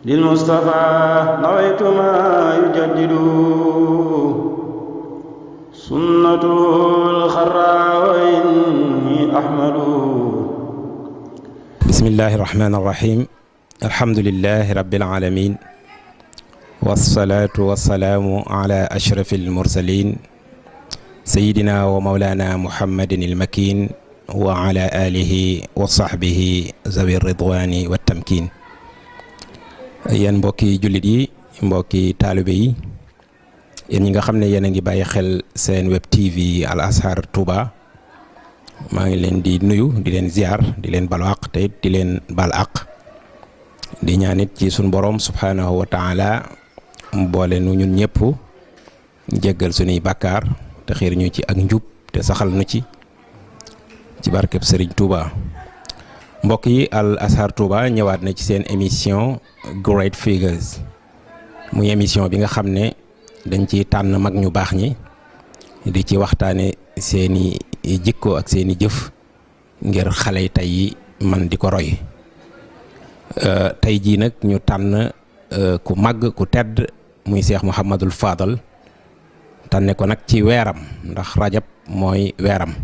للمصطفى نويت ما يجدد سنته الخرى وإني أحمد. بسم الله الرحمن الرحيم. الحمد لله رب العالمين، والصلاة والسلام على أشرف المرسلين سيدنا ومولانا محمد المكين وعلى آله وصحبه ذوي الرضوان والتمكين. yéen mbokki jullit yi, mbokki taalibe yi, yéen ñi nga xam ne yéen a ngi bàyyi xel seen web TV Al Azhar Touba, maa ngi leen di nuyu, di leen ziar, di leen balu àq te it di leen bal àq, di ñaanit ci suñu borom subhanahu wa taala mu boole nu ñun ñëpp jéggal suñuy bàkkaar te xiir ñu ci ak njub te saxal nu ci barkeb Serigne Touba. mbokk yi, Al Azhar Touba ñëwaat na ci seen émission Great Figures, muy émission bi nga xam ne dañ ci tànn mag ñu baax ñi di ci waxtaane seeni jikko ak seeni jëf ngir xale yi tey yi man di ko roy. tey jii nag ñu tànn ku màgg ku tedd muy Cheikh Mouhamadul Fadal, tànne ko nag ci weeram ndax rajab mooy weeram.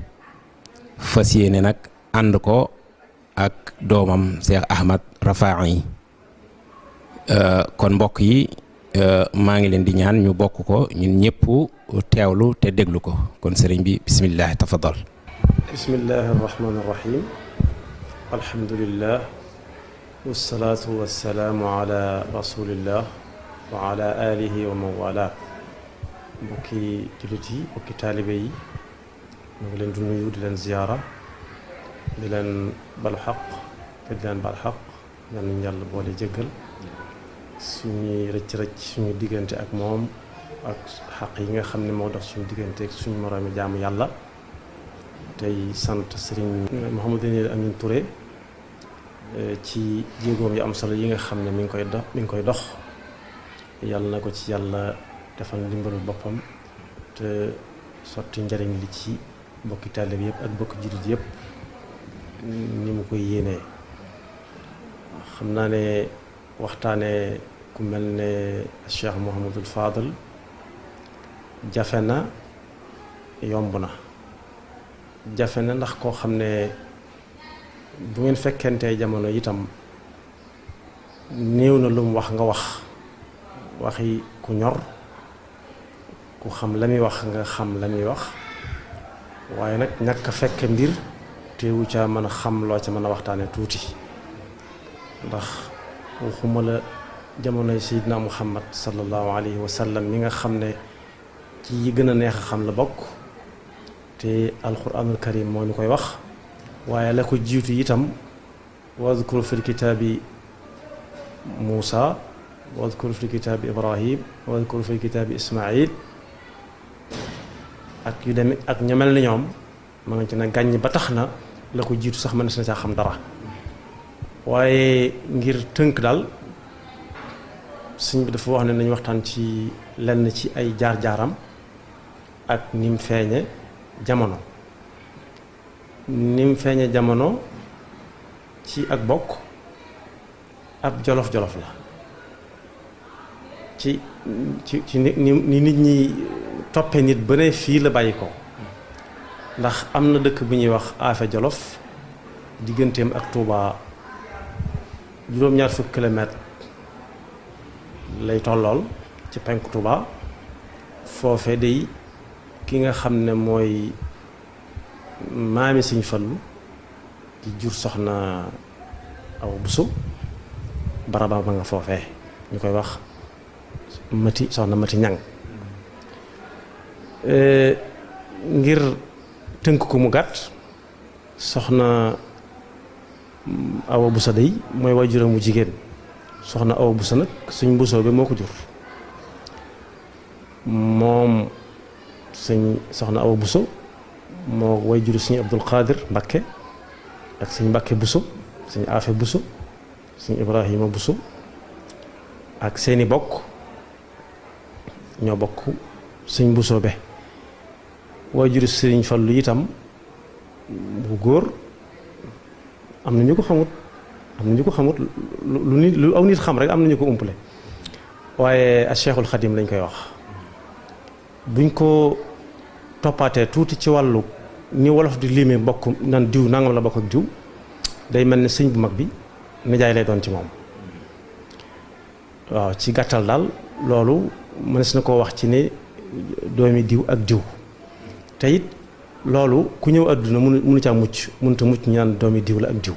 fas yéene nag ànd ko ak doomam Cheikh Ahmad Rafahi. kon mbokk yi, maa ngi leen di ñaan ñu bokk ko ñun ñëpp teewlu te déglu ko. kon sëriñ bi bismillah, tafadal. bismillahi arrahmani irrahim. alhamdulillah wassalaatu wassalaamu ala rasulillah wa ala alihi wa man wala. mbokki jullit yi, mbokki taalibe yi, ñu ngi leen di nuyu, di leen ziyaara, di leen balu xaq te di leen bal xaq. ñaan nañu yàlla boole jéggal suñuy rëcc-rëcc suñu diggante ak moom ak xaq yi nga xam ne moo dox suñu diggante ak suñu moroomi jaamu yàlla. tey sant Serigne Mouhamadou Amine Touré ci jéegoom yu am solo yi nga xam ne mi ngi koy dox yàlla na ko ci yàlla defal ndimbalu boppam te sotti njariñ li ci bokki taalibe yëpp ak bokki jullit yëpp ni mu koy yéenee. xam naa ne waxtaane ku mel ne Cheikh Mouhamadul Fadal jafe na, yomb na. jafe na ndax koo xam ne bu ngeen fekkentee jamono itam néew na lu mu wax nga waxi ku ñor, ku xam la muy wax nga xam la muy wax, waaye nag ñàkk a fekke mbir teewu ca mën a xam loo ca mën a waxtaane tuuti. ndax waxuma la jamonoy Seydina Muhammad sallallahu alayhi wa sallam mi nga xam ne ci yi gën a neex a xam la bokk te alquranul karim moo ñu koy wax, waaye la ko jiitu itam wadkur fil kitaabi Muusa, wadkur fil kitaabi Ibrahim, wadkur fil kitaabi Ismail ak yu demee ak ña mel ni ñoom ma nga ci ne gàññ ba tax na la ko jiitu sax mën na saa xam dara. waaye ngir tënk daal sëñ bi dafa wax ne nañu waxtaan ci lenn ci ay jaar-jaaram ak ni mu feeñe jamono. ni mu feeñe jamono ci ak bokk ab jolof-jolof la ci ni nit ñi toppe nit ba ne fii la bàyyi ko. ndax am na dëkk bu ñuy wax Afe Jolof digganteem ak Touba juróom-ñaar fukki kilomètre lay tollool ci penku Touba. foofe day ki nga xam ne mooy maami Sëñ Fallu di jur soxna Awa Buso, baraba ma nga foofee ñu koy wax soxna Mati Ñang. ngir tënk ko mu gàtt, soxna Awa Buso day mooy waajuram mu jigéen. soxna Awa Buso nag Sëñ Buso bi moo ko jur. moom soxna Awa Buso moo waajuru Sëñ Abdul Qadir Mbakke ak Sëñ Mbakke Buso, Sëñ Afe Buso, Sëñ Ibrahima Buso ak seeni bokk ñoo bokk Sëñ Buso be. waajuru Sëriñ Fallu itam bu góor am na ñu ko xamut am na ñu ko xamut lu aw nit xam rek am na ñu ko umpale waaye a Cheikhul Khadim lañ koy wax. buñ ko toppaatee tuuti ci wàllu ni wolof di limee bokk nan diw nangam la bokk ak diw day mel ni sëñ bu mag bi nijaay lay doon ci moom. waaw ci gàttal daal loolu mënees na koo wax ci ne doomi diw ak diw te it loolu ku ñëw àdduna mënu caa mucc mënut a mucc ñu naan doomi diw la ak diw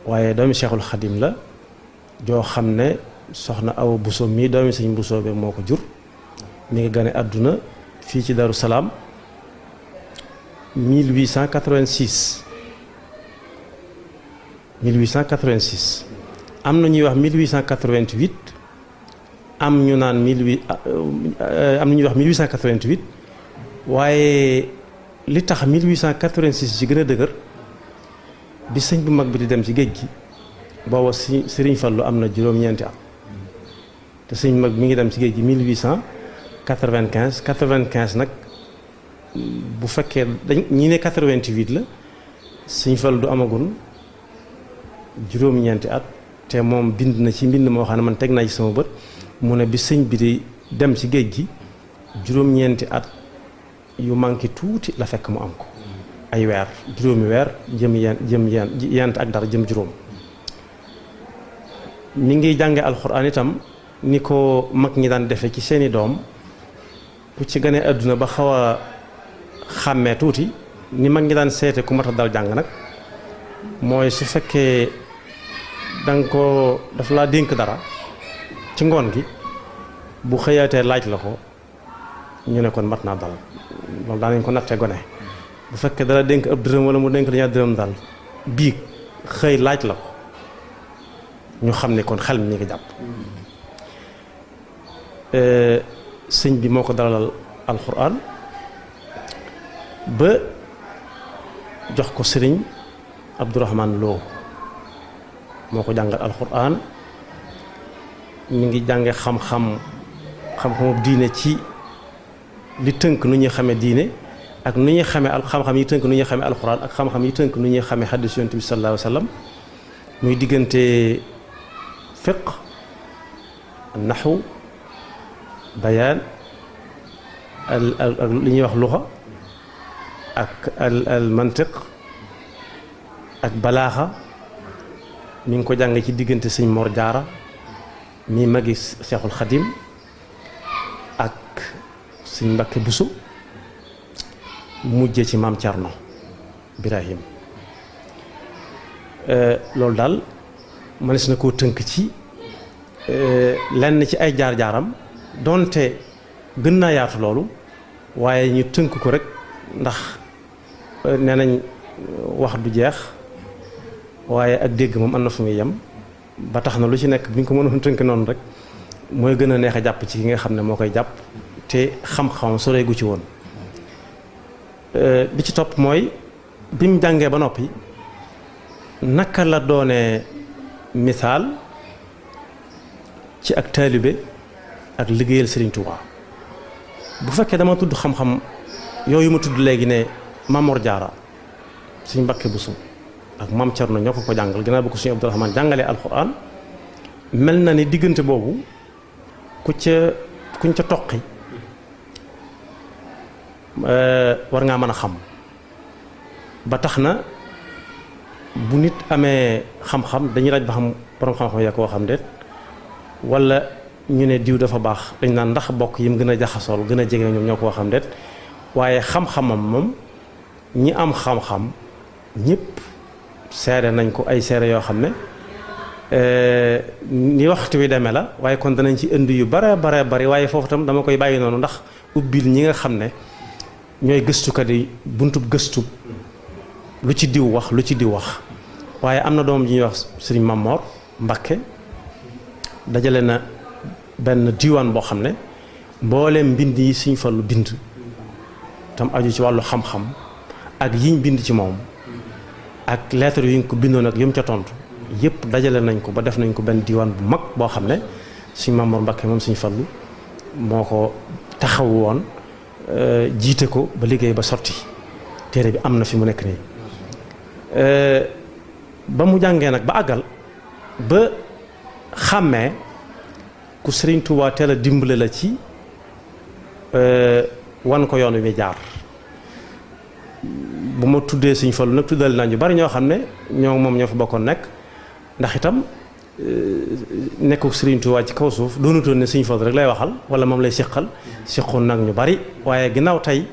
waaye doomi Cheikhul Khadim la joo xam ne soxna Awa Bousso mii doomi sëñ Bousso be moo ko jur mi ngi gane àdduna fii ci Darou Salaam 1886 am na ñuy wax 1888 am ñu naan am na ñuy wax 1888 waaye li tax 1886 ci gën a dëgër bi sëñ bu mag bi di dem ci géej gi booba Sëriñ Fallu am na juróom-ñeenti at te sëñ bu mag mi ngi dem ci géej gi 95 nag bu fekkee ñi ne 88 la sëñ Fallu du amagun juróom-ñeenti at te moom bind na ci mbind moo xam ne man teg naa ci sama bët mu ne bi sëñ bi di dem ci géej gi juróom-ñeenti at yu manqué tuuti la fekk mu am ko ay weer juróomi weer jëm yent ak dara jëm juróom mi ngi jànge alxuraan itam ni ko mag ñi daan defe ci seeni doom ku ci gane àdduna ba xaw a xàmmee tuuti ni mag ñi daan seete ku mat a dal jàng nag mooy su fekkee daf laa dénk dara ci ngoon gi bu xëyaatee laaj la ko ñu ne kon mat naa dal loolu daanañ ko nattee gone bu fekkee dara dénk ab dërëm wala mu dénk la ñaar dërëm dal biig xëy laaj la ko ñu xam ne kon xel mi ngi jàpp sëñ bi moo ko dalalal alxuraan ba jox ko sëriñ Abdourahman Lo moo ko jàngal alxuraan mi ngi jànge xam-xamu diine ci li tënk nu ñuy xamee diine ak nu ñuy xamee xam-xam yi tënk nu ñuy xamee alxuraan ak xam-xam yi tënk nu ñuy xamee xadiis Yonent bi sallallahu alayhi wa sallam muy diggante fiq naxu bayaan li ñuy wax luxa ak al mantiq ak balaaxa mi ngi ko jàng ci diggante sëñ Mor Jaara mi magi Seexul Xadim ak sëñ Mbakke Buso mujje ci maam Cerno Birahim loolu daal mënees na koo tënk ci lenn ci ay jaar-jaaram donte gën naa yaatu loolu waaye ñu tënk ko rek ndax nee nañ wax du jeex waaye ak dégg moom am na fu muy yem ba tax na lu ci nekk bu ñu ko mënoon tënk noonu rek mooy gën a neex a jàpp ci ki nga xam ne moo koy jàpp te xam-xam soreegu ci woon bi ci topp mooy bi mu jàngee ba noppi naka la doone misaal ci ak taalibe ak liggéeyal Serigne Touba bu fekkee dama tudd xam-xam yooyu ma tudd léegi ne Mamor Jaara Sëñ Mbakke Buso ak Maam Cerno ñoo ko jàngal gannaaw bu ko Sëñ Abdourahmane jàngalee alxuraan mel na ni diggante boobu kuñ ca toqi war ngaa mën a xam ba tax na bu nit amee xam-xam dañuy laaj ba xam borom xam-xam yaa koo xam déet wala ñu ne diw dafa baax dañ naan ndax bokk yi mu gën a jaxasool gën a jege ñoom ñoo koo xam déet waaye xam-xamam moom ñi am xam-xam ñëpp seere nañ ko ay seere yoo xam ne ni waxtu wi demee la waaye kon danañ ci indi yu bare bari waaye foofu tam dama koy bàyyi noonu ndax ubbil ñi nga xam ne ñooy gëstukat yi buntub gëstu lu ci diw wax waaye am na doom ji ñuy wax Sëriñ Mamor Mbakke dajale na benn diiwaan boo xam ne mbooleem mbind yi Sëriñ Fallu bind tam aju ci wàllu xam-xam ak yiñ bind ci moom ak lettre yi ñu ko bindoon ak yëm ca tontu yëpp dajale nañ ko ba def nañ ko benn diiwaan bu mag boo xam ne Sëriñ Mamor Mbakke moom Sëriñ Fallu moo ko taxaw woon jiite ko ba liggéey ba sotti téere bi am na fi mu nekk nii ba mu jàngee nag ba àggal ba xàmmee ku Sëriñ Tuubaa teel a dimbale la ci wan ko yoon wi muy jaar. bu ma tuddee Sëriñ Fallu nag tuddal naa ñu bari ñoo xam ne ñoo moom ñoo fa bokkoon nekk ndax itam nekku Sëriñ Tuubaa ci kaw suuf doonutoon ne Sëriñ Fallu rek lay waxal wala moom lay siqoon nag ñu bari waaye ginnaaw tey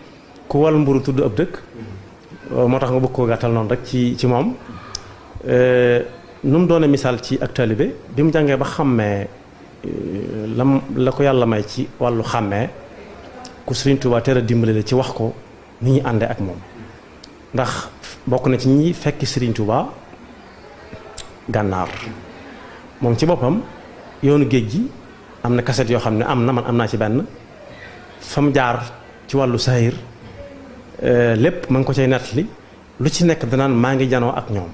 ku wal mburu tudd ab dëkk moo tax nga bëgg koo gàttal noonu rek ci moom nu mu doone misaal ci ak taalibe bi mu jàngee ba xàmmee la ko yàlla may ci wàllu xàmmee ku Sëriñ Tuubaa teel a dimbale la ci wax ko ni ñuy àndee ak moom ndax bokk na ci ñi fekki Sëriñ Tuubaa gànnaar moom ci boppam yoonu géej gi am na kaset yoo xam ne man am naa ci benn fa mu jaar ci wàllu saayir lépp ma ngi ko cay nettali lu ci nekk danaan maa ngi janoo ak ñoom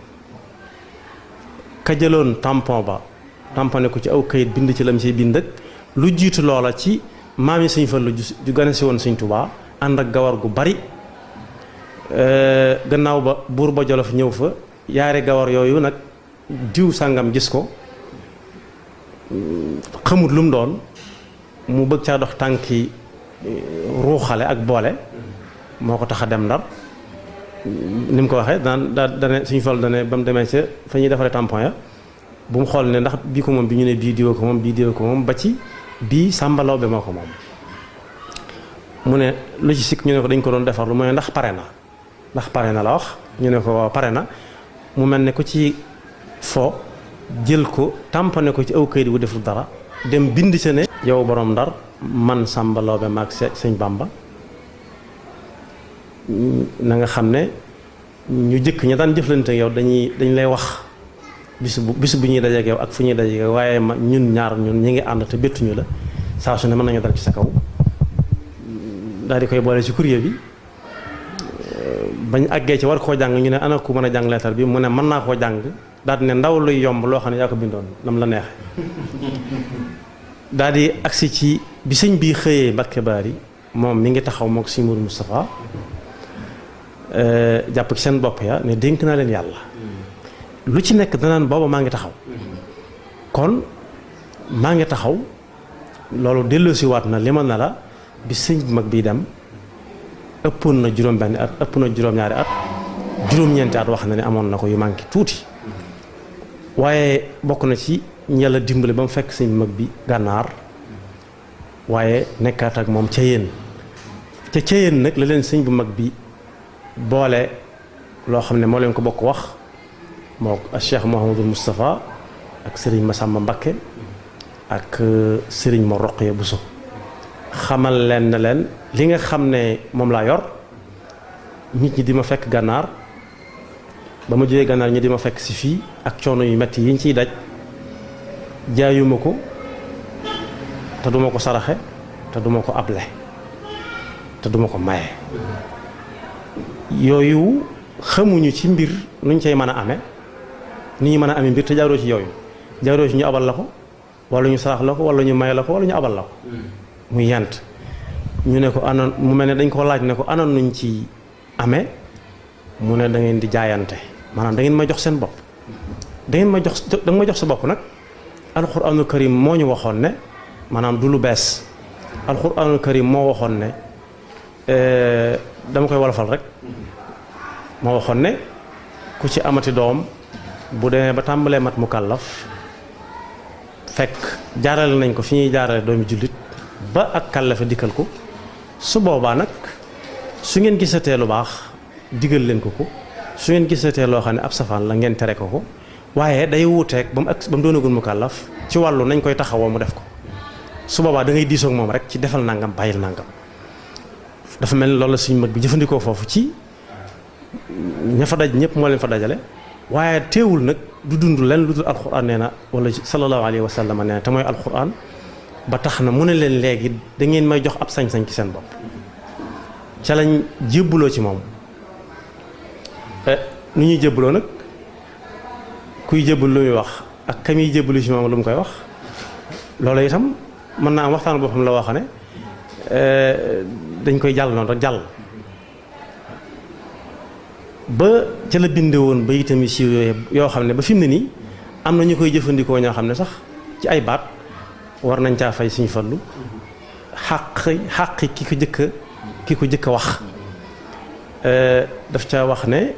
ka jëloon tampon ba tamponné ko ci aw kayit bind ci lam ciy bind ak lu jiitu loola ci maam yi Sëñ Fallu ju gane si woon Sëñ Tuubaa ànd ak gawar gu bari gannaaw ba buur ba Jolof ñëw fa yaari gawar yooyu nag diw sàngam gis ko xamut lu mu doon mu bëgg caa dox tànki ruuxale ak boole moo ko tax a dem Ndar ni mu ko waxee dane Sëñ Fallu dane ba mu demee ca fa ñuy defaree tampon ya bu mu xool ne ndax bii ko moom bi ñu ne bii diwa ko moom bii diwa ko moom ba ci bii sàmbalaw bi moo ko moom mu ne lu ci sikk ñu ne ko dañ ko doon defar lu mu ne ndax pare na la wax ñu ne ko waaw pare na mu mel ne ko ci fo jël ko tamponné ko ci aw kayit wu deful dara dem bind ca ne yow borom Ndar man Sàmba Lawbe maag Sëñ Bàmba na nga xam ne ñu jëkk ña daan jëflante ak yow dañ lay wax bis bu ñuy dajeek yow ak fu ñuy dajeek yow waaye ñun ñaar ñi ngi ànd te bettuñu la saa su ne mën nañu dal ci sa kaw daal di koy boole ci courrier bi bañ àggee ci war koo jàng ñu ne ana ku mën a jàng leetar bi mu ne mën naa koo jàng daal di ne ndaw luy yomb loo xam ne yaa ko bindoon nam la neexe daal di agsi ci bi sëñ bii xëyee Mbàkke Baari moom mi ngi taxaw mook Sëñ Mourou Moustapha jàpp ci seen bopp ya ne dénk naa leen yàlla lu ci nekk danaan booba maa ngi taxaw kon maa ngi taxaw loolu delloosiwaat na li ma na la bi sëñ bu mag bii dem ëppoon na juróom-benni at ëpp na juróom-ñaari at juróom-ñeenti at wax na ne amoon na ko yu manqué tuuti waaye bokk na ci ñàlla dimbale ba mu fekk sëñ bu mag bi gànnaar waaye nekkaat ak moom ca yéen nag la leen sëñ bu mag bi boole loo xam ne moo leen ko bokk wax moo Cheikh Mouhamadul Moustapha ak Serigne Massamba Mbakke ak Serigne Mor Roqaya Bousso xamal leen ne leen li nga xam ne moom laa yor nit ñi di ma fekk gànnaar ba ma jógee gànnaar ñi di ma fekk si fii ak coono yu metti yi ñu ciy daj jaayuma ko te duma ko saraxe te duma ko able te duma ko maye yooyu xamuñu ci mbir nuñ cay mën a amee ni ñu mën a amee mbir te jaaroo ci yooyu jaaroo ci ñu abal la ko wala ñu sarax la ko wala ñu may la ko wala ñu abal la ko muy yant ñu ne ko anoon mu mel ne dañ ko laaj ne ko anoon nuñ ci amee mu ne da ngeen di jaayante maanaam da ngeen ma jox seen bopp da nga ma jox sa bopp nag alxuraanul karim moo ñu waxoon ne maanaam du lu bees alxuraanul karim moo waxoon ne dama koy wolofal rek moo waxoon ne ku ci amati doom bu demee ba tàmbalee mat mu kàllaf fekk jaarale nañ ko fi ñuy jaarale doomi jullit ba ak kàllafe dikkal ko su boobaa nag su ngeen gisatee lu baax digal leen ko su ngeen gisatee loo xam ne ab safaan la ngeen tere ko waaye day wuuteeg ba mu doonagul mu kàllaf ci wàllu nañ koy taxawoo mu def ko su boobaa da ngay diisoog moom rek ci defal nangam bàyyil nangam dafa mel ni loolu la suñu mag bi jëfandikoo foofu ci ña fa daj ñëpp moo leen fa dajale waaye teewul nag du dund leen lu dul alxuraan nee na wala sallallahu alayhi wa sallam nee na te mooy alxuraan ba tax na mu ne leen léegi da ngeen may jox ab sañ-sañ ci seen bopp ca lañ jébbuloo ci moom nu ñuy jébbuloo nag kuy jébbul lu muy wax ak ka muy jébbulu ci moom lu mu koy wax loolu itam mën naa am waxtaan boo xam ne la wax ne dañ koy jàll noonu rek jàll ba ca la binde woon ba itam siiw yooyu yoo xam ne ba fi mu ne nii am na ñu koy jëfandikoo ñoo xam ne sax ci ay baat war nañ caa fay Sëñ Fallu xaqi ki ko jëkk a wax daf caa wax ne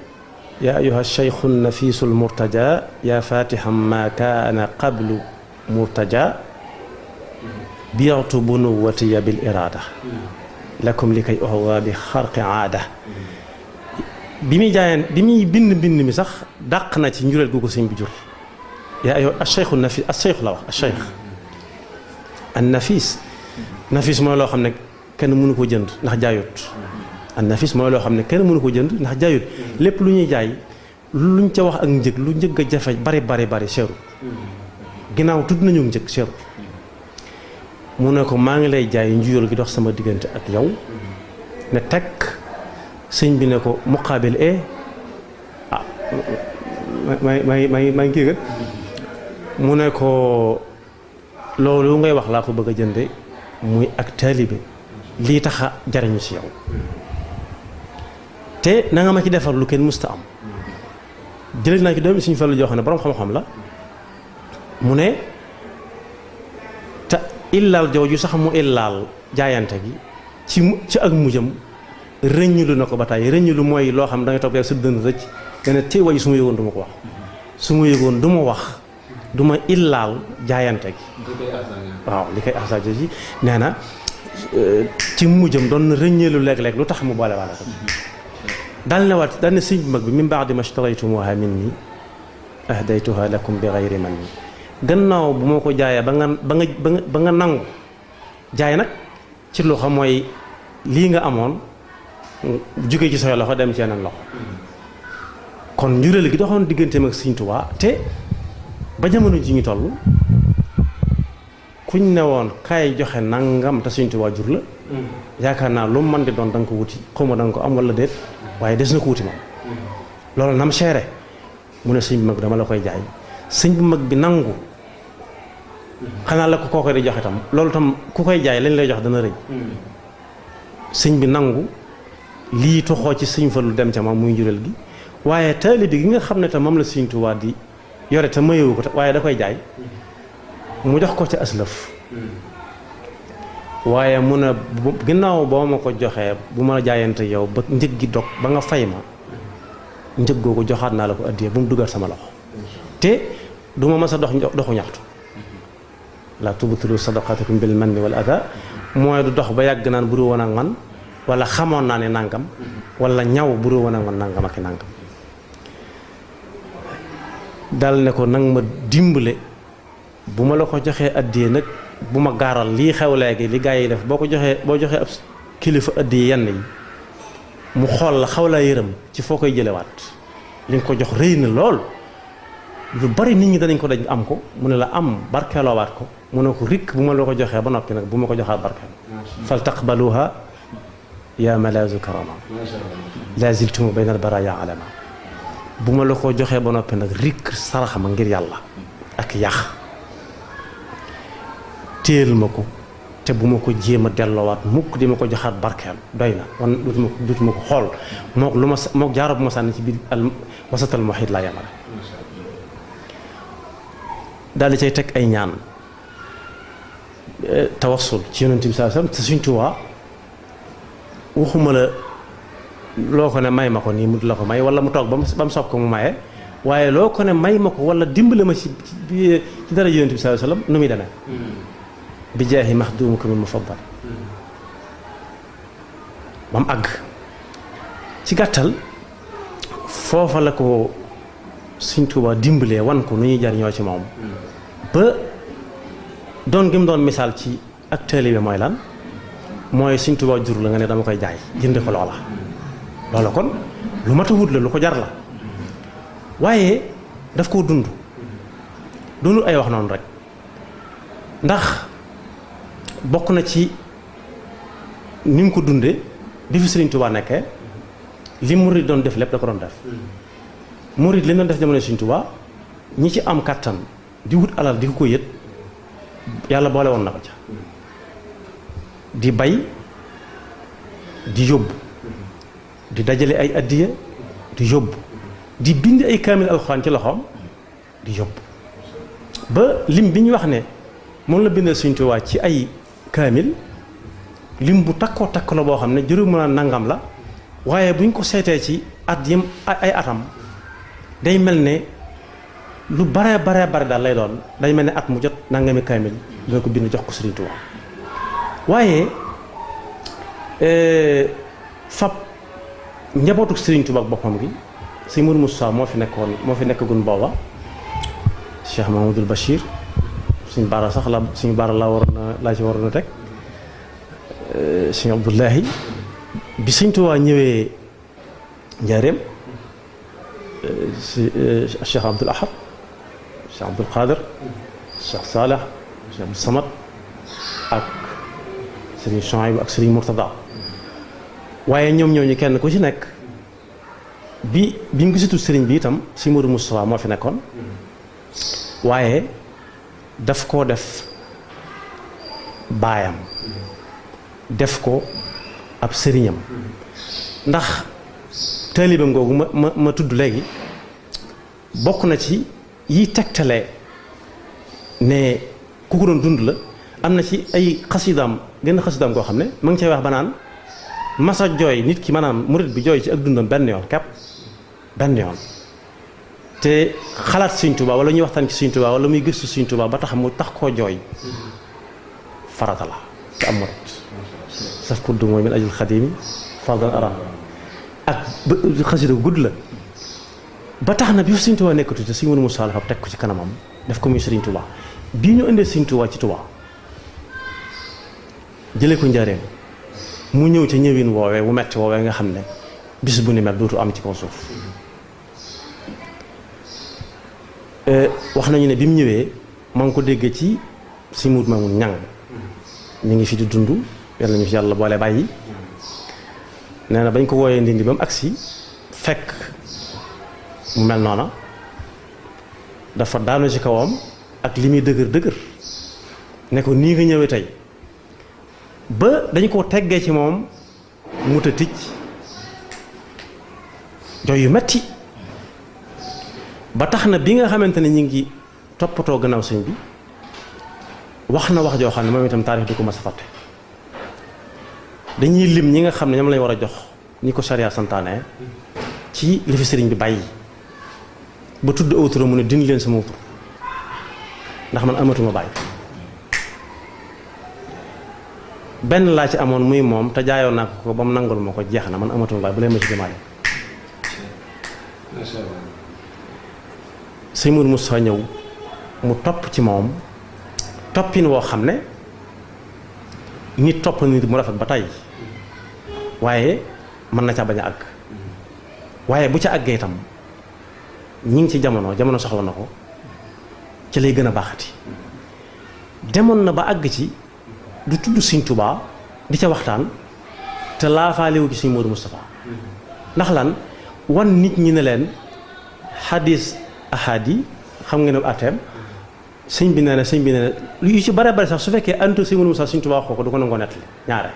yaa ayuha cheikhu nafisul murtaja yaa fatiham ma kaana qablu murtaja biatu bunuwatiya bil irada lakum li kay oxwa bi xarqi aada bi muy bind mi sax dàq na ci njureel gu ko sëñ bi jur yaa ayuha acheikhu nafis acheikhu la wax acheikh an nafis mooy loo xam ne kenn mënu ko jënd ndax jaayut an nafis mooy loo xam ne kenn mënu ko jënd ndax jaayut lépp lu ñuy jaay luñ ca wax ak njëg lu njëg a jafe bari seeru ginnaaw tudd nañu njëg seeru mu ne ko maa ngi lay jaay njuyóol gi dox sama diggante ak yow ne tekk sëñ bi ne ko muqaabil maa ngi kii kat mu ne ko loolu ngay wax laa ko bëgg a jënde muy ak taalibe lii taxa jariñu ci yow te na nga ma ci defar lu kenn musta am jëlee naa ci doomi Sëñ Fallu joo xam ne borom xam-xam la mu ne te illaal jooju sax mu illaal jaayante gi ci ak mujjam rëññulu na ko ba tey rëññulu mooy loo xam da ngay toog rek sa dënn rëcc nga ne tey way su ma yëgoon du ma ko wax su ma yëgoon du ma wax du ma illaal jaayante gi waaw li koy ahsa ji nee na ci mujjam doon na rëññeelu léeg-léeg lu tax mu boole waale ko daal ne waat daal ne sëñ bu mag bi min ba'di ma shtaraytumuha minni ahdaytuha lakum bi ghayri manni gannaaw bu ma ko jaayee ba nga nangu jaay nag ci loxo mooy lii nga amoon jóge ci say loxo dem ci yeneen loxo kon njureel gi doxoon digganteem ak Sëñ Tuubaa te ba jamono ji ñu toll kuñ ne woon kaay joxe nangam te Sëñ Tuubaa jur la yaakaar naa lu man di doon da nga ko wuti xaw ma da nga ko am wala déet waaye des na ko wuti moom loolu nam seere mu ne sëñ bu mag dama la koy jaay sëñ bu mag bi nangu xanaa la ko koo koy di joxe tam loolu tam ku koy jaay lañ lay jox dana rëy sëñ bi nangu lii toxoo ci Sëñ Fallu dem ca moom muy njureel gi waaye taalibe gi nga xam ne tam moom la Sëñ Tuubaa di yore te mayewu ko waaye da koy jaay mu jox ko ca aslëf waaye mu ne ginnaaw boo ma ko joxee bu ma jaayante yow ba njëg gi dog ba nga fay ma njëg googu joxaat naa la ko addiya bu mu dugal sama loxo te du ma mës a doxu ñaxtu la tubtilu sadaqatukum bil manni wal adha mooy du dox ba yàgg naan buru woon ak man wala xamoon naa ne nangam wala ñaw buru woon ak man nangam ak nangam dal ne ko nag ma dimbale bu ma la ko joxee addiya nag bu ma gaaral lii xew léegi li gaa yi def boo joxee ab kilifa addiya yenn yi mu xool la xaw laa yërëm ci foo koy jëlewaat li nga ko jox rëy na lool lu bari nit ñi danañ ko dañ am ko mu ne la am barkeeloowaat ko mu ne ko rikk bu ma la ko joxee ba noppi nag bu ma ko joxaat barkeel fal taqbaluha ya malazu karama la ziltumu bayna al baraya alama bu ma la ko joxee ba noppi nag rikk sarax ma ngir yàlla ak yax téel ma ko te bu ma ko jéem a delloowaat mukk di ma ko joxaat barkeel doy na wan dutuma ko xool mook jaaro bu ma sànni ci biir al wasatal muhit laa yamale daal di cay teg ay ñaan tawassul ci yonent bi sallallahu alayhi wasallam te Sëñ Tuubaa waxuma la loo ko ne may ma ko nii mu la ko may wala mu toog ba mu soob ko mu maye waaye loo ko ne may ma ko wala dimbale ma ci dara yonent bi sallallahu alayhi wasallam nu muy demee bi jaahi maxdumukum al mufaddal ba mu àgg ci gàttal foofa la ko Sëñ Tuubaa dimbalee wan ko nu ñuy jariñoo ci moom ba doon gi mu doon misaal ci ak taalibe mooy lan mooy Sëñ Tuubaa jur la nga ne dama koy jaay jënd ko loola kon lu mat a wut la lu ko jar la waaye daf koo dund doonul ay wax noonu rek ndax bokk na ci ni mu ko dundee bi fi Sëriñ Tuubaa nekkee li murid doon def lépp da ko doon def murid li doon def jamono Sëriñ Tuubaa ñi ci am kàttan di wut alal di ko yët yàlla boole woon na ko ca di bay di yóbbu di dajale ay addiya di yóbbu di bind ay kaamil alxuraan ci loxoom di yóbbu ba lim bi ñu wax ne moom la bindal Sëriñ Tuubaa ci ay kaamil lim bu takkoo takk la boo xam ne juróom mën a nangam la waaye buñ ko seetee ci at yim ay atam day mel ne lu bare daal lay doon day mel ne at mu jot nangami kaamil dina ko bind jox ko Sëriñ Tuubaa waaye fab njabootu Sëriñ Tuubaa boppam gi sëñ Mourou Moussa moo fi nekkagun booba Cheikh Mahamadul Bachir suñu baara sax la suñu baara laa ci waroon a teg sëñ Abdoulahi bi Sëriñ Tuubaa ñëwee njaareem Cheikh Abdoul Ahad Cheikh Abdoul Qadir Cheikh Saleh Cheikh Abdou Samad ak Sëriñ Chouaïb ak Sëriñ Mourtada waaye ñoom ñooñu kenn ku ci nekk bi mu gisitul sëriñ bi itam si Mourou Moustapha moo fi nekkoon waaye daf koo def baayam def ko ab sëriñam ndax taalibam googu ma tudd léegi bokk na ci yi tegtale ne ku ko doon dund la am na ci ay xasidaam genn xasidaam koo xam ne ma ngi cay wax ba naan masa jooy nit ki maanaam murit bi jooy ci ak dundam benn yoon kepp benn yoon te xalaat Sëriñ Tuubaa wala ñuy waxtaan ci Sëriñ Tuubaa wala muy gëstu Sëriñ Tuubaa ba tax mu tax koo jooy farata la te am murit saf kudd mooy min ajul xadimi fadal aram ak xasida gudd la ba tax na bi fa Sëriñ Tuubaa nekkatu te Sëriñ Mourou Moussa fa teg ko ci kanamam def ko muy Sëriñ Tuubaa bii ñu indee Sëriñ Tuubaa ci Tuubaa jëlee ko njaareem mu ñëw ca ñëwin woowee wu metti woowee nga xam ne bis bu ni mel dootu am ci kaw suuf wax nañu ne bi mu ñëwee maa ngi ko déggee ci si muut ma mun ñang ñu ngi fi di dund yàlla ñu fi yàlla boole bàyyi nee na bañ ko wooyee ndindi ba mu agsi fekk mu mel noona dafa daanu ci kawam ak li muy dëgër ne ko nii nga ñëwee tey ba dañ koo teggee ci moom mu ta ticc jooy yu metti ba tax na bi nga xamante ne ñu ngi toppatoo gannaaw sëñ bi wax na wax joo xam ne moom itam taarix du ko mas a fàtte dañuy lim ñi nga xam ne ñoom lañ war a jox ñi ko sariya santaane ci li fi sëriñ bi bàyyi ba tudd aw turam mu ne dindi leen sama tur ndax man amatuma bàyyi benn laa ci amoon muy moom te jaayoon naa ko ba mu nangul ma ko jeex na man amatuma bàyyi bu leen ma ci jëmaale sëñ Mourou Moussa ñëw mu topp ci moom toppin woo xam ne nit topp nit mu rafet ba tey waaye mën na ca bañ a àgg waaye bu ca àggee itam ñi ngi ci jamono soxla na ko ci lay gën a baaxati demoon na ba àgg ci du tudd Sëriñ Tuubaa di ca waxtaan te laafaalewu ci Sëriñ Mourou Moustapha ndax lan wan nit ñi ne leen xadis ahad yi xam nga ne ateem sëñ bi nee na yu ci bare sax su fekkee antu Sëriñ Mourou Moustapha Sëriñ Tuubaa waxoo ko du ko nangoo nettali ñaare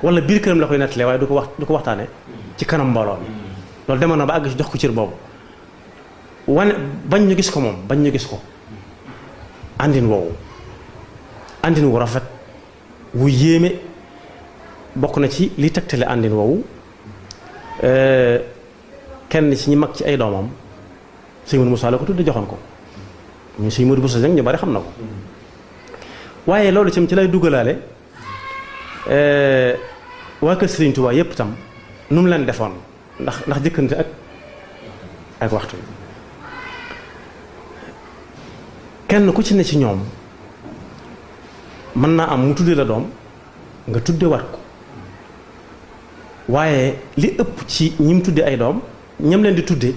wala biir këram la koy nettalee waaye du ko waxtaane ci kanam mbooloo mi loolu demoon na ba àgg ci jox ko cër boobu wane bañ ñu gis ko àndin woowu àndin wu rafet wu yéeme bokk na ci li tegtale àndin woowu kenn ci ñi mag ci ay doomam Sëriñ Mourou Moussa la ko tudde joxoon ko ñu Sëriñ Mourou Moussa ñu bari xam na ko waaye loolu ci lay dugalaale waa kër Sëriñ Tuubaa yépp tam nu mu leen defoon ndax jëkkante ak waxtu kenn ku ci ne ci ñoom mën naa am mu tudde la doom nga tudde wat ko waaye li ëpp ci ñi mu tudde ay doom ñam leen di tudde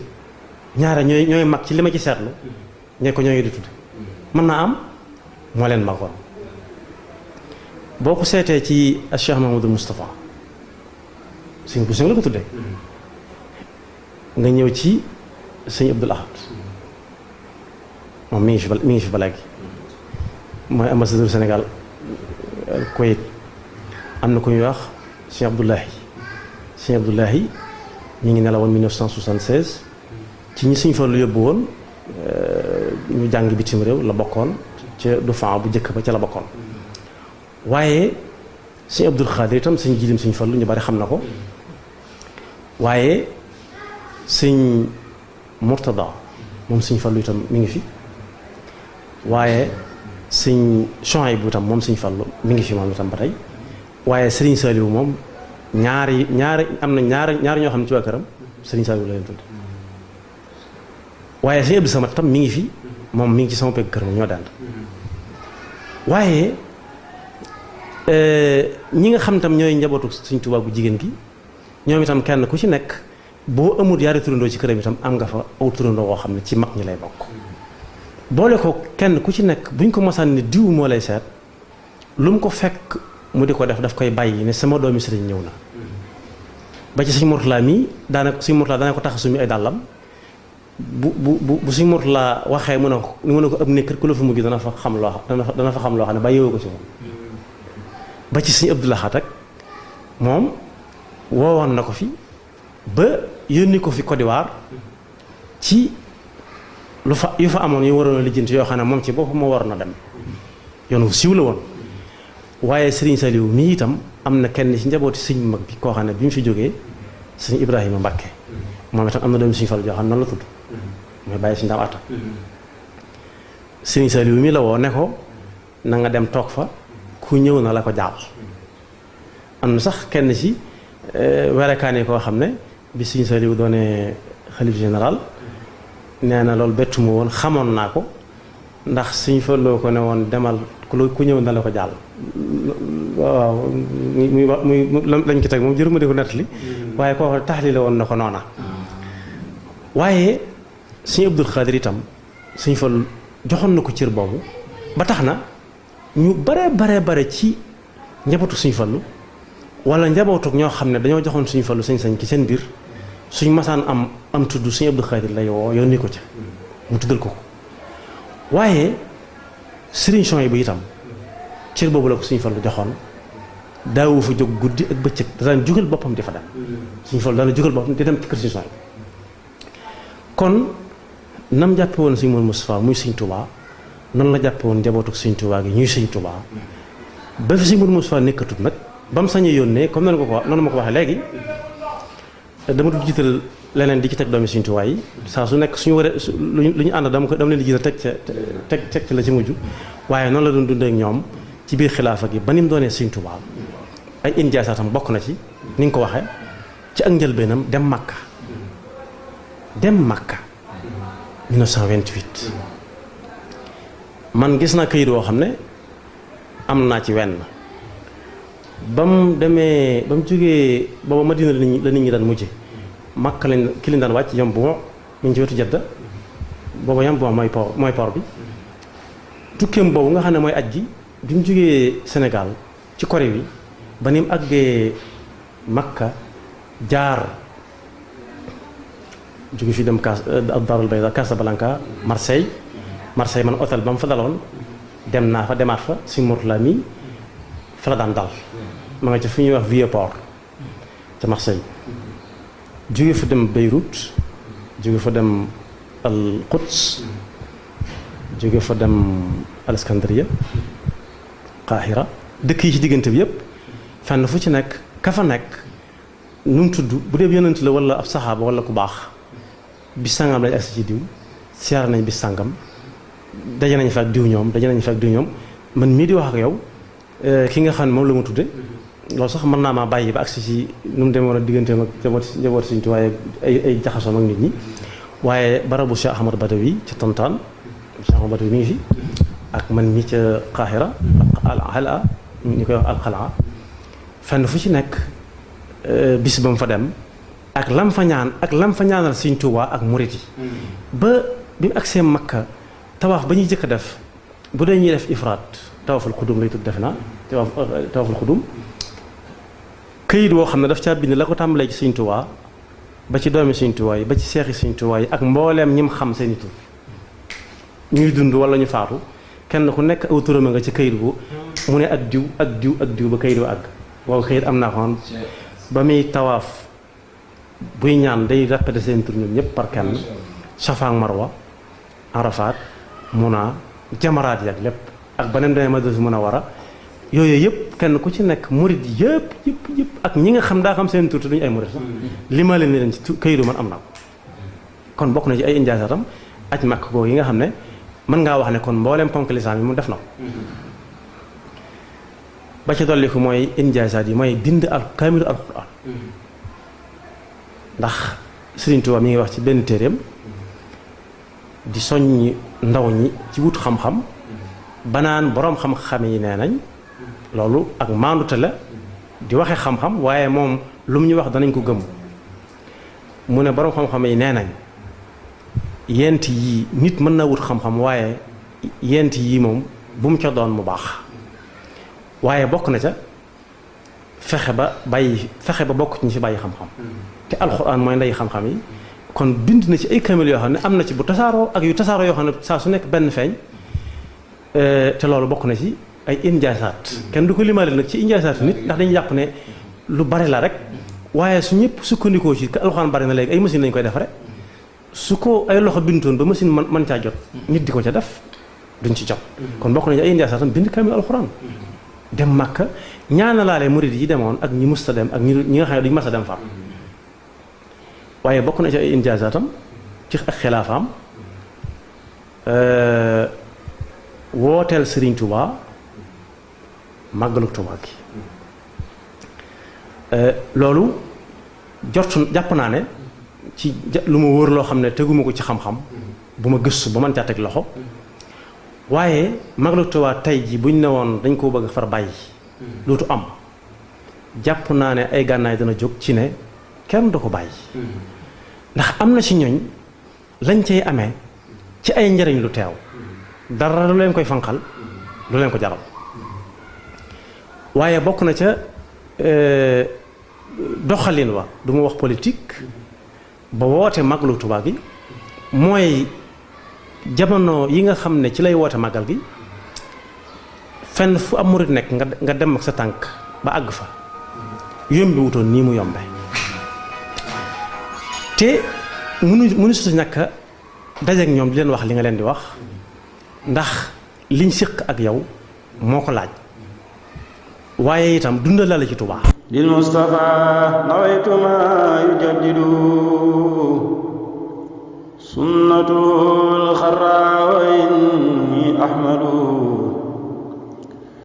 ñaare ñooy mag ci li ma ci seetlu ñooy di tudde mën naa am moo leen magoon boo ko seetee ci Cheikh Mahamadou Moustapha sëñ bu sëñ la ko tudde nga ñëw ci sëñ Abdoul Ahad moom mi ngi fi ba léegi mooy ambassadeur Sénégal Koweït am na ku ñuy wax sëñ Abdoulahi mi ngi nelawoon 1976 ci ñi Sëñ Fallu yóbbu woon ñu jàng bitim réew la bokkoon ca Dufaa bu njëkk ba ca la bokkoon. waaye Sëñ Abdul Xaadir itam sëñ jilim Sëñ Fallu ñu bari xam na ko waaye Sëñ Murtada moom Sëñ Fallu itam mi ngi fi waaye Sëñ Suhaybu itam moom Sëñ Fallu mi ngi fi moom itam ba tey waaye Sëriñ Saaliwu moom ñaari am na ñaari ñoo xam ne ci waa këram Sëriñ Saaliwu la leen tudd waaye Sëñ Abdou Samad tam mi ngi fi moom mi ngi ci sama pegg kër moom ñoo dend waaye ñi nga xam tam ñooy njabootu Sëñ Tuubaa gu jigéen gi ñoom itam kenn ku ci nekk boo amul yaari turandoo ci këram itam am nga fa aw turandoo woo xam ne ci mag ñi lay bokk boole ko kenn ku ci nekk buñ ko mosaan ne diw moo lay seet lu mu ko fekk mu di ko daf koy bàyyi ne sama doomi sëriñ ñëw na ba ci Sëñ Murtala mii daanaka Sëñ Murtala daana ko tax a sumi ay dàllam bu Sëñ Murtala waxee mu ne ko ab nekk ku la fa mujj dana fa xam loo xam ne bàyyiwoo ko ci moom ba ci Sëñ Abdou Lahad ak moom woowoon na ko fi ba yónni ko fi Côte d'Ivoire ci yu fa amoon yu waroon a lijjanti yoo xam ne moom ci boppam moo waroon a dem yoon wu siiw la woon waaye Sëriñ Saliou mii itam am na kenn ci njabooti sëñ mag bi koo xam ne bi mu fi jógee Sëñ Ibrahima Mbàkke moom itam am na doomu Sëñ Fallu joo xam ne noonu la tudd mooy bàyyi Sëñ Daam Atta Sëriñ Saliou mii la woo ne ko na nga dem toog fa ku ñëw na la ko jaal am na sax kenn ci werekaane koo xam ne bi Sëñ Saliou doone xalif général nee na loolu bettuma woon xamoon naa ko ndax Sëñ Fallu ko ne woon demal ku ñëw na la ko jàll waaw muy lañ ci teg moom jëruma di ko nettali waaye kooku taxli la woon na ko noona waaye Sëñ Abdul Xaadir itam Sëñ Fallu joxoon na ko cër boobu ba tax na ñu bare ci njabootu Sëñ Fallu wala njabootu ñoo xam ne dañoo joxoon Sëñ Fallu sañ-sañ ci seen biir suñ masaan am tudd Sëñ Abdul Xaadir lay woo yónni ko ca mu tuddal ko waaye Sëriñ Suhaybu itam cër boobu la ko Sëñ Fallu joxoon daawu fa jóg guddi ak bëccëg daan jugal boppam di fa dem Sëñ Fallu daan jugal boppam di dem ci kër Sëñ Suhaybu kon nam jàppe woon Sëñ Mustafaa muy Sëñ Tuubaa noonu la jàppe woon njabootu Sëñ Tuubaa gi ñuy Sëñ Tuubaa ba fi Sëñ Mustafaa nekkatut nag ba mu sañee yónnee comme noonu ma ko waxee léegi dama du jiital leneen di ci teg doomi Sëñ Tuubaa yi saa su nekk suñu waree lu ñu ànd dama leen di jiital teg la ci mujj waaye noonu la doon dundee ak ñoom ci biir xilaafa gi ba ni mu doonee Sëñ Tuubaa ay injaasaatam bokk na ci ni nga ko waxee ci ak njëlbeenam dem Makka 1928 man gis naa këyit woo xam ne am naa ci wenn ba mu jógee booba Madina la nit ñi daan mujje Makka ki lañ daan wàcc yam bu mo mu ngi ci wetu Jadda booba yam bu mo mooy port bi tukkeem boobu nga xam ne mooy aj gi bi mu jógee Sénégal ci kori wi ba ni mu àggee Makka jaar jóge fi dem Darul Bayda Casablanca Marseille man hôtel ba mu fa daloon demaat fa Sëñ Murtala mi fa la daan dal ma nga ca fu ñuy wax Vieux-Port ca Marseille jóge fa dem Beyrouth jóge fa dem al Quds jóge fa dem Alexandria Qahira dëkk yi ci diggante bi yépp fenn fu ci nekk ka fa nekk nu mu tudd bu dee yonent la wala ab saxaaba wala ku baax bis sangam lañ agsi ci diw siyaar nañ bis sangam daje nañ fa ak diw ñoom man mii di wax ak yow ki nga xam ne moom la ma tudde loolu sax mën naa maa bàyyi ba agsi ci nu mu demoon a digganteem ak njaboot Sëñ Tuubaa waaye ay jaxasoom ak nit ñi waaye barabu Cheikh Ahmad Badawi ca Tantaan Cheikh Ahmad Badawi mi ngi fi ak man mi ca Qahira al ñu koy wax alxalaa fenn fu ci nekk bis ba mu fa dem ak lam fa ñaanal Sëñ Tuubaa ak murit yi ba bi mu agsee Makka tawaaf ba ñuy jëkk a def bu dee ñuy def ifraat tawaaful xudum lay tudd defe naa tawaaful xudum këyit woo xam ne daf caa bind la ko tàmbalee ci Sëñ Tuubaa ba ci doomi Sëñ Tuubaa yi ba ci seexi Sëñ Tuubaa yi ak mbooleem ñim xam seeni tur ñuy dund wala ñu faatu kenn ku nekk aw turam nga ci këyit bu mu ne ak diw ba këyit wa àgg boobu këyit am naa xoon ba muy tawaaf buy ñaan day répété seen tur ñoom ñëpp par kenn Safa ak Marwa Arafat Muna jamaraat yi ak lépp ak beneen demee Madinatu Munawwara yooyu yëpp kenn ku ci nekk murid yëpp ak ñi nga xam daa xam seen tur te duñu ay murid sax li ma leen ni leen ci këyitu man am na ko kon bokk na ci ay injaasaatam aj Makka ko yi nga xam ne mën ngaa wax ne kon mbooleem ponk lislaam yi mu def na ko ba ci dolliku mooy injaasaat yi mooy bind kaamilu alxuraan ndax Sëriñ Tuubaa mi ngi wax ci benn téeréem di soññ ndaw ñi ci wut xam-xam banaan boroom xam-xam yi nee nañ loolu ak maandute la di waxe xam-xam waaye moom lu mu ñu wax danañ ko gëm mu ne boroom xam-xam yi nee nañ yent yii nit mën na wut xam-xam waaye yent yii moom bu mu ca doon mu baax waaye bokk na ca fexe ba bokk ci ñu ci bàyyi xam-xam te alxuraan mooy ndey xam-xam yi kon bind na ci ay kamil yoo xam ne am na ci bu tasaaroo ak yu tasaaroo yoo xam ne saa su nekk benn feeñ te loolu bokk na ci ay injaasaat kenn du ko limaale nag ci injaasaatu nit ndax dañuy jàpp ne lu bari la rek waaye su ñëpp sukkandikoo ci alxuraan bari na léegi ay machine lañu koy defare su ko ay loxo bindoon ba machine mën caa jot nit di ko ca def duñ ci jot kon bokk na ci ay injaasaatam bind kamil alxuraan dem Makka ñaanalaale murid yi demoon ak ñi musta dem ak ñi nga xam ne duñu mas a dem far waaye bokk na ci ay injaasaatam ci ak xilaafaam wooteel Sëriñ Tuubaa màggalu Tuubaa gi loolu jàpp naa ne ci lu ma wóor loo xam ne teguma ko ci xam-xam bu ma gëstu ba mën caa teg loxo waaye màggalu Tuubaa tey ji buñ ne woon dañ koo bëgg far bàyyi dootu am jàpp naa ne ay gànnaay dana jóg ci ne kenn du ko bàyyi ndax am na ci ñooñ lañ cay amee ci ay njariñ lu teew dara lu leen koy fanqal lu leen ko jaral waaye bokk na ca doxalin wa du ma wax politique ba woote màggalu Tuubaa gi mooy jamono yi nga xam ne ci lay woote màggal gi fenn fu am murit nekk nga dem ak sa tànk ba àgg fa yombi wutoon nii mu yombe te mënu su ñàkk dajeek ñoom di leen wax li nga leen di wax ndax liñ séq ak yow moo ko laaj waaye itam dundal la ci Tuubaa lil Mustafa nawaytu ma yujaddidu sunnatul xarra wa inni ahmadu